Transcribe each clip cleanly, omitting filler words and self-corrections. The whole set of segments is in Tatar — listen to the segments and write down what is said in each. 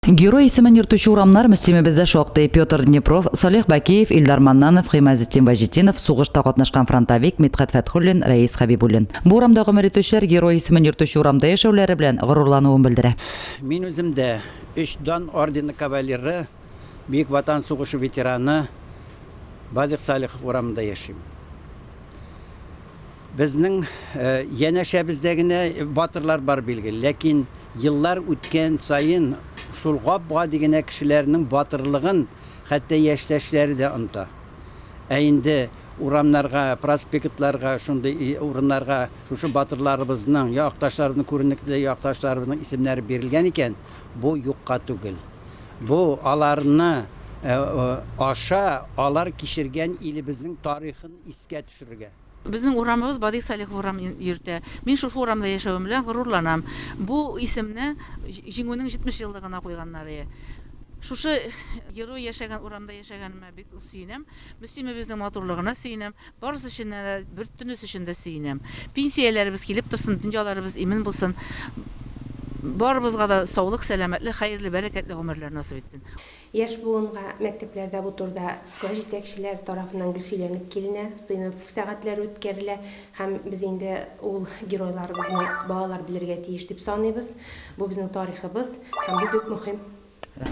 Герой исемен йөртүче урамнар Мөслимебездә шактый. Петр Днепров, Салих Бакиев, Илдар Маннанов, Гыймазетдин Ваҗетдинов, сугышта катнашкан фронтовик Мидхәт Фәтхуллин, Рәис Хәбибуллин. Бу урамда гомер итүчеләр герой исемен йөртүче урамда яшәүләре белән горурлануын белдерә. Мин үзем дә өч Дан ордены кавалеры, Бөек Ватан сугышы ветераны Бадыйк Салихов урамында яшим. Безнең янәшәбездә генә батырлар бар билгеле, ләкин еллар үткән саен шул гап-гади генә кешеләрнең батырлыгын хәтта яшьтәшләре дә оныта. Ә инде урамнарга, проспектларга, шундый урыннарга шушы батырларыбызның, якташларыбызның, күренекле якташларыбызның исемнәре бирелгән икән, бу юкка түгел. Бу аларны аша алар кичергән илебезнең тарихын искә төшерергә. Безнең урамыбыз Бадыйк Салихов урамын йөртә. Мин шушы урамда яшәвем белән горурланам. Бу исемне Җиңүнең 70 еллыгына куйганнар ие. Шушы герой яшәгән урамда яшәгәнемә бик сөенәм. Мөслимебезнең матурлыгына сөенәм. Барысы өчен дә, бөтенесе өчен дә сөенәм. Пенсияләребез килеп торсын, дөньяларыбыз имин булсын. Барыбызга да саулык, сәламәтлек, хәерле, бәрәкәтле гомерләр насыйп итсен. Яшь буынга мәктәпләрдә бу турыда класс җитәкчеләре тарафыннан гел сөйләнеп киленә, сыйныф сәгатьләре үткәрелә һәм без инде ул геройларыбызны балалар белергә тиеш дип саныйбыз. Бу безнең тарихыбыз һәм бу бик мөһим.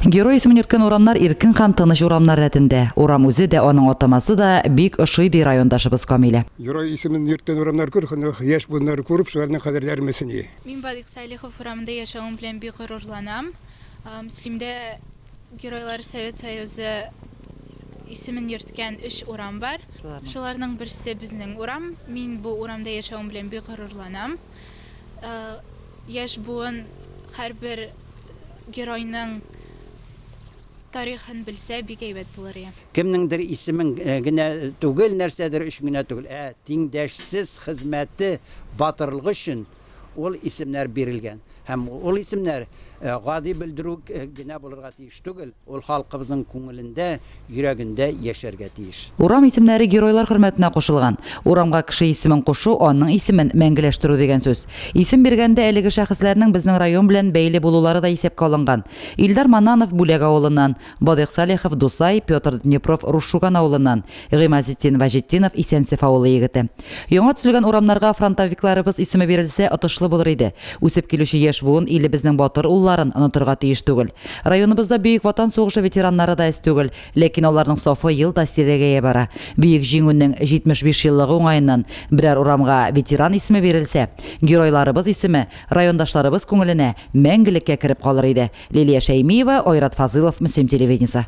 Герой исемен йөрткән урамнар иркен һәм тыныч урамнар рәтендә. Урам үзе дә, аның атамасы да бик ошый, ди райондашыбыз Камилә. Герой исемен йөрткән урамнар күр, яшь буыннар күреп, шуларның кадерләрмесени? Мин Бадыйк Салихов урамында яшәвем белән бик горурланам. Мөслимдә Геройлар Совет Союзы исемен йөрткән өч урам бар. Шуларның берсе безнең урам. Мин бу урамда яшәвем белән бик горурланам. Яшь буын һәрбер геройның тарихын белсә, бик әйбәт булыр иде. Кемнеңдер исемен генә түгел, нәрсәдер өчен генә түгел, ә тиңдәшсез хезмәте, батырлыгы өчен ул исемнәр бирелгән. Һәм ул исемнәр гади белдерү генә булырга тиеш түгел, ул халкыбызның күңелендә, йөрәгендә яшәргә тиеш. Урам исемнәре геройлар хөрмәтенә кушылган. Урамга кеше исемен кушу, аның исемен мәңгеләштерү дигән сүз. Исем биргәндә әлеге шәхесләрнең безнең район белән бәйле булулары да исәпкә алынган. Илдар Маннанов Бүләк авылыннан, Бадыйк Салихов, Дусай, Петр Днепров Рус Шуган авылыннан, Гыймазетдин Ваҗетдинов Исәнсеф авылы егете. Яңа төзелгән урамнарга фронтовикларыбыз исеме бирелсә, отышлы булыр иде. Үсеп килүче яшь буын илебезнең батыр улларын онытырга тиеш түгел. Районыбызда Бөек Ватан сугышы ветераннары да әз түгел, ләкин аларның сафы ел да сирәгәя бара. Бөек Җиңүнең 75 еллыгы уңаеннан берәр урамга ветеран исеме бирелсә, геройларыбыз исеме райондашларыбыз күңеленә мәңгелеккә кереп калыр иде. Лилия Шәймиева, Айрат Фазылов, Мөслим телевидениесе.